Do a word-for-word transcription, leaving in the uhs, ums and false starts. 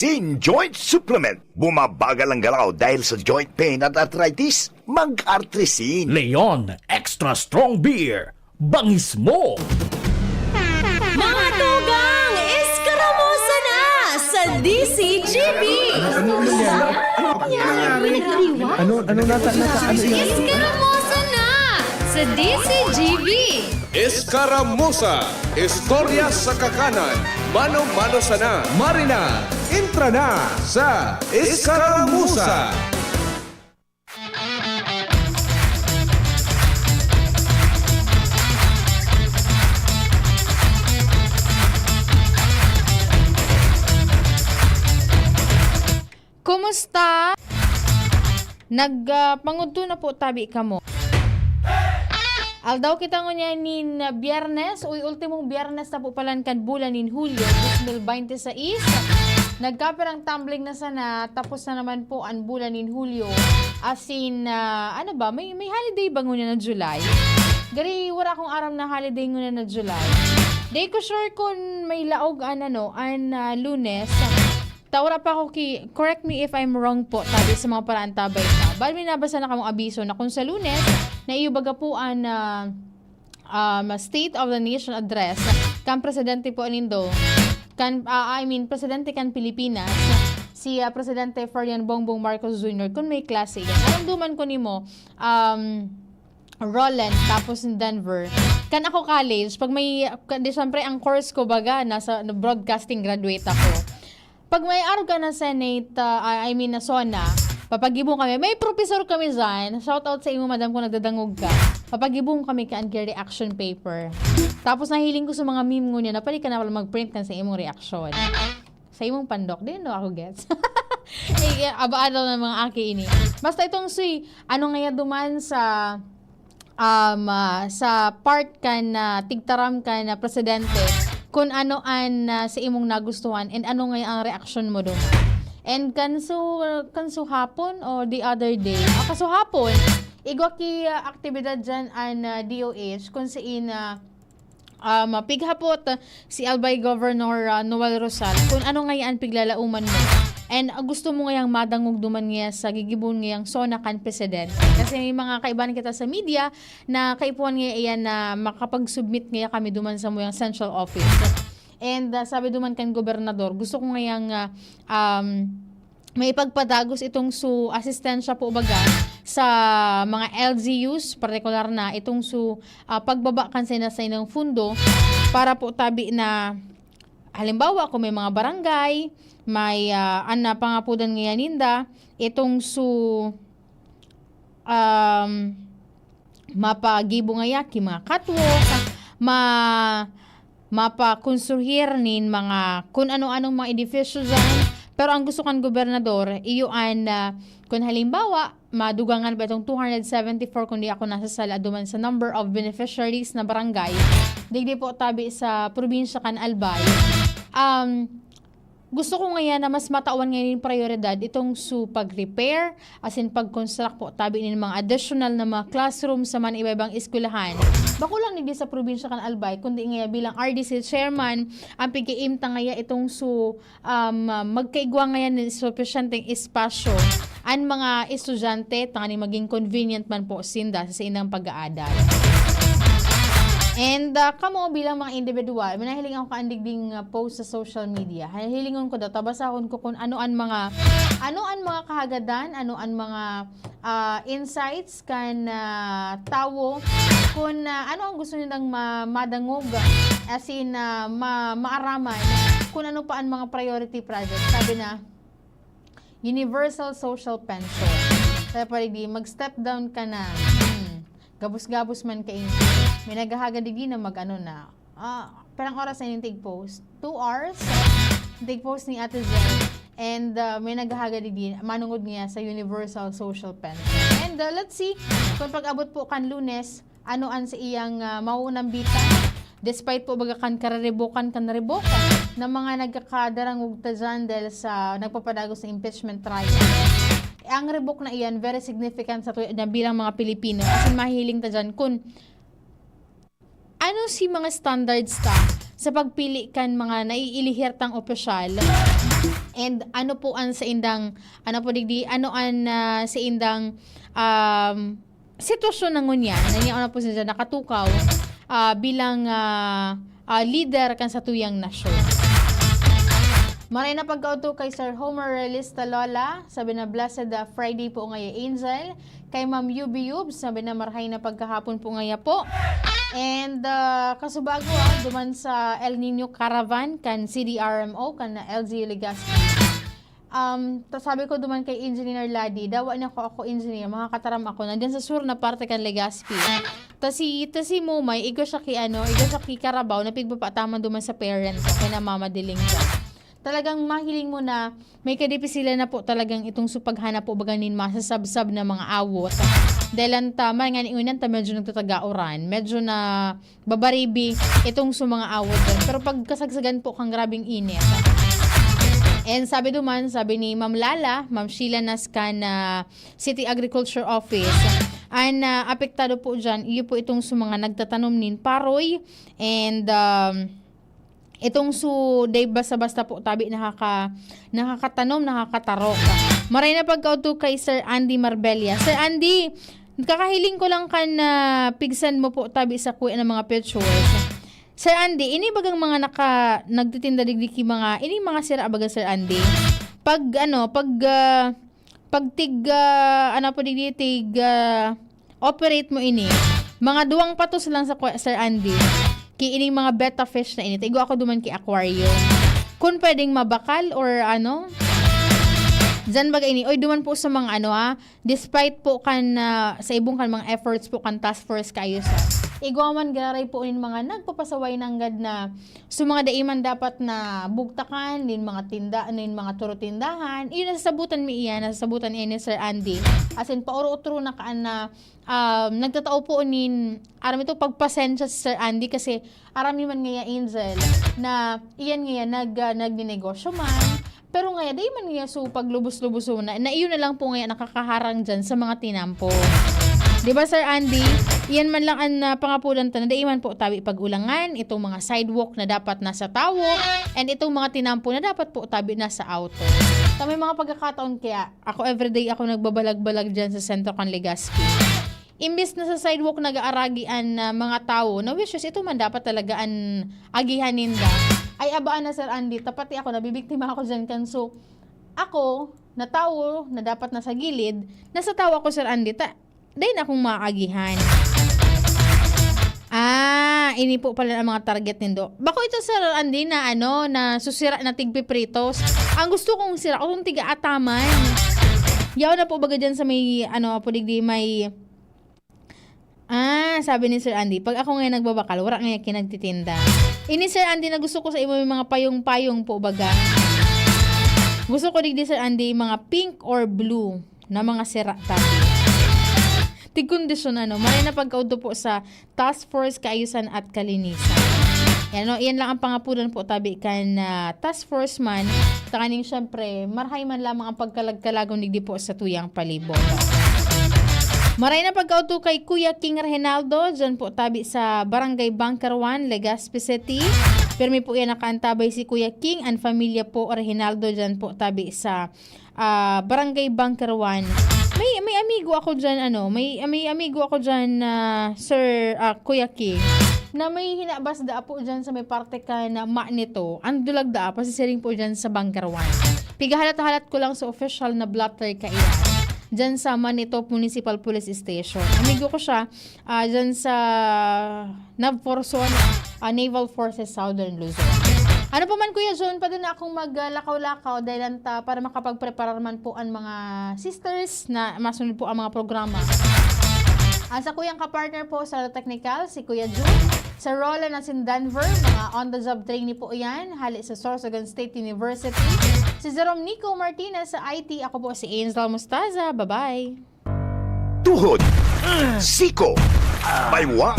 Artrisin Joint Supplement. Bumabagal ang galaw dahil sa joint pain at arthritis. Mag-Artrisin. Leon Extra Strong Beer. Bangis mo! Mga tugang, eskaramusa na sa D C G B! Ano, ano nangyari? Ano, ano nata-, nata-, ano yan? Eskaramusa na sa D C G B! Eskaramusa, istorya sa kakanan, mano-mano sana. Marina, entra na sa Eskaramusa. Kumusta? Nag, ah, pangudto na po tabi kamo. Aldaw kita ngunyan nin, ah, Biyernes, uy, ultimong Biyernes na po palan kan bulan nin Hulyo, dos mil bente seis. Nagkapirang tumbling na sana, tapos na naman po ang bulan nin Hulyo. As in, ah, ano ba, may, may holiday ba ngunyan na July? Gari, wala akong aram na holiday ngunyan na July. Di ko sure kung may laog an, ano, an, ah, Lunes. Ta, wala pa ako ki-, correct me if I'm wrong po, tabi sa mga paraantabay na. Bali, may nabasa na kamong abiso na kung sa Lunes, na iyo baga po an, ah, um, State of the Nation Address kan presidente po nindo, kan, ah, I mean, presidente kan Pilipinas, si, ah, Presidente Ferdinand Bongbong Marcos Junior, kung may klase yan. Naramdaman ko nimo, um, Roland, tapos in Denver. Kan ako college, pag may, ka-, di syempre, ang course ko baga, nasa broadcasting graduate ako. Pag may arog ka na Senate, ah, I mean, na SONA, papagibong kami. May professor kami dyan. Shout out sa imo, madam, kung nagdadangog ka. Papagibong kami kan reaction paper. Tapos nahiling ko sa mga meme ngunyan na pwede ka na pala mag-print kan sa imong reaction. Sa imong pandok, di no ako gets. Eh, abaado ng mga aki ini. Basta itong si, ano ngaya duman sa, um, ah, sa part kan, ah, tigtaram kan, ah, presidente, kung ano an, ah, sa imong nagustuhan and ano ngaya ang reaksyon mo duman. And kansu-, kansuhapon o the other day, ah, kasuhapon, igwa ki, ah, aktibidad dyan an, ah, D O H, kung siin, ah, um, pighapot si Albay Governor, ah, Noel Rosal kung ano ngaya an piglalauman mo. And, ah, gusto mo ngayang madangog duman ngaya sa gigibon ngayang SONA kan presidente. Kasi may mga kaibahan kita sa media na kaipuhan ngaya iyan na makapag-submit ngaya kami duman sa muyang central office. And, ah, sabi duman kan gobernador, gusto ko ngayang, ah, um, maipagpadagos itong su asistensya po baga sa mga L G Us, partikular na itong su, ah, pagbaba kan sina-, sa inang fundo para po tabi na, halimbawa, kung may mga barangay, may, ah, an napangapodan ngayan ninda, itong su, um, mapagibo ngaya ki mga catwalk, ma-, mapakonstruhir nin mga kun ano-anong mga edifisyo diyan. Pero ang gusto kan gobernador, iyo an, ah, kun halimbawa, madugangan pa itong two hundred seventy-four, kung di ako nasasala, duman sa number of beneficiaries na barangay, digdi po tabi sa probinsya kan Albay. Um, gusto ko ngayon na mas matawan ngayon yung prioridad itong su pag-repair, as in pag-construct po tabi nin mga additional na mga classroom sa mga iba-ibang eskwelahan. Bako lang digdi sa probinsya kan Albay, kundi ngayon bilang R D C chairman, ang pag-aim ta ngayon itong su, um, magkaigwa ngayon ng supisyenteng espasyo an mga estudyante, tanganing maging convenient man po sinda sa saindang pag-aadal. And, ah, kamo bilang mga individual, may nahiling ako kaandigding, ah, post sa social media. Hilingon ko daw, tabasahon ko kung ano an mga, ano an mga kahagadan, ano an mga, ah, insights kan, ah, tawo, kung, ah, ano ang gusto nilang ma-, madangog, as in, ah, ma-, maaraman, kung ano pa ang mga priority projects. Sabi na, universal social pension. Kaya pwede di, mag-step down ka na. Hmm. Gabos-gabos man kayo. May naghahagad di na mag-ano na. Ah, parang oras na yung tig-post. Two hours? Tig-post ni Ate Jen. And, ah, may naghahagad di, manungod niya sa universal social pension. And, ah, let's see, kung pag-abot po kan Lunes, ano an sa iyang, ah, mauunang bitang. Despite po baga kan kararibokan, kan ribokan na mga nagkakadarangog ta dyan dahil sa nagpapadagos na impeachment trial. Eh, ang ribok na iyan, very significant sa tuya niya bilang mga Pilipino. As in, mahiling ta dyan kun ano si mga standards ta sa pagpili kan mga naiilihir tang opisyal. And ano po ang saindang, ano po digdi, ano ang, ah, saindang, um, sitwasyon na ngunyan na niya na po siya nakatukaw, ah, bilang, ah, ah, lider kan satuyang nasyon. Maray na pagkaudto kay Sir Homer Realista Lola, sabi na, "Blessed, ah, Friday po ngaya, Angel." Kay Ma'am Yubi Yubs, sabi na, "Marhay na pagkahapon po ngaya po." And, ah, kasubago, ah, duman sa El Niño Caravan kan C D R M O, kan L G U Legazpi. Um, ta sabi ko duman kay Engineer Ladi, "Dawa na ko ako, Engineer, makakataram ako na dyan sa sur na parte kan Legazpi." Ta si, ta si Mumay, igwa siya ki ano, igwa siya ki Carabao na pigpapataman duman sa parent ko, kay na Mama Diling siya. Talagang mahiling mo na may kadipisilan na po talagang itong supaghanap po baga nin masasabsab na mga awot. Dahil ang tama, nga ni unan ta medyo nagtatagauran, medyo na babaribi itong sa mga awot doon. Pero pagkasagsagan po kang grabing init. And sabi duman, sabi ni Ma'am Lala, Ma'am Sheila Nascan, ah, City Agriculture Office, ang, ah, apektado po dyan, iyo po itong sa mga nagtatanom nin paroy and, um, itong su, day basta-basta po tabi nakaka, nakakatanom, nakakatarok. Maray na pagkaudto kay Sir Andy Marbella. Sir Andy, kakahiling ko lang kan, ah, pigsan mo po tabi sa kuya ng mga pictures. Sir Andy, ini bagang mga naka, nagtitinda digdi ki mga, ini mga sira baga, Sir Andy? Pag ano, pag, ah, pag tig, ah, ano po digdi, tig, ah, operate mo ini, mga duwang patos lang sa kuya, Sir Andy. Ki ining mga betta fish na ini, ta igwa ako duman ki aquarium. Kun pwedeng mabakal or ano, dyan baga ini. Oy, duman po sa mga ano, ha, despite po kan, ah, sa ibong kan mga efforts po kan task force kaayo sa, igwa man giraray po nin mga nagpapasaway nanggad na, so, mga dai man dapat na bugtakan nin mga tinda, nin mga turutindahan. Iyo, nasasabutan mi iyan, nasasabutan iyan ni Sir Andy. As in, pauro-utro na kaan na, um, nagtatao po nin, aram ito, pagpasensya si Sir Andy kasi aram mi man ngaya, Angel, na iyan ngaya nag, ah, nagnenegosyo man. Pero ngaya, dai man ngaya so paglubos-lubos na, na iyo na lang po ngaya nakakaharang dyan sa mga tinampo. Di ba, Sir Andy? Iyan man lang ang, ah, pangapulan ta na dai man po tabi pag-ulangan, itong mga sidewalk na dapat nasa tawo, and itong mga tinampo na dapat po tabi nasa auto. Sa may mga pagkakataon kaya, ako everyday ako nagbabalag-balag dyan sa sentro kan Legazpi. Imbes na sa sidewalk nag-aaragi an, ah, mga tawo, na which is ito man dapat talaga an agihan ninda. Ay, abaan na, Sir Andy, ta pati ako, nabibiktima ako dyan kan. So, ako, na tawo na dapat nasa gilid, nasa tawo ako, Sir Andy, ta, dai na akong maagihan. Ah, ini po pala ang mga target nindo. Bako ito, Sir Andy, na ano, na susira na tigpipritos. Ang gusto kong sira, kung tiga-ataman. Yaw na po baga dyan sa may, ano, apo digdi, may, ah, sabi ni Sir Andy, "Pag ako ngayon nagbabakal, wala ngayon kinagtitinda." Ini, Sir Andy, na gusto ko sa imo, may mga payong-payong po baga. Gusto ko digdi, Sir Andy, mga pink or blue na mga sira tabi. Tigkondisyon, ano, maray na pagkaudto po sa Task Force Kaayusan at Kalinisan. Yan, no? Yan lang ang pangapulan po tabi kan, ah, Task Force man. Tanganing, syempre, marhay man lamang ang pagkalag-kalagon digdi po sa tuyang palibot. Maray na pagkaudto kay Kuya King Reginaldo, dyan po tabi sa Barangay Bunker One, Legazpi City. Pirmi po yan nakaantabay si Kuya King and familia po Reginaldo, dyan po tabi sa, ah, Barangay Bunker One. May, may amigo ako dyan, ano, may, may amigo ako dyan, ah, Sir, ah, Kuya King, na may hinabas da po dyan sa may parte kan Manito. Ang dulag da, pasisiring po dyan sa Bunker One. Pigahalat-halat ko lang sa official na blotter kaiyan. Dyan sa Manito Municipal Police Station. Amigo ko siya, ah, dyan sa Navforson, ah, Naval Forces Southern Luzon. Ano pa man, Kuya Jun, pwede na akong maglakaw-lakaw dahil lang ta, para makapagpreparar man po ang mga sisters na masunod po ang mga programa. Ang sa kuyang kapartner po sa technical, si Kuya Jun. Sa Roland na si Denver, mga on-the-job trainee po yan, hali sa Sorsogon State University. Si Jerome Nico Martinez sa I T, ako po si Angel Mostaza. Bye-bye. Tuhod, siko, baywa,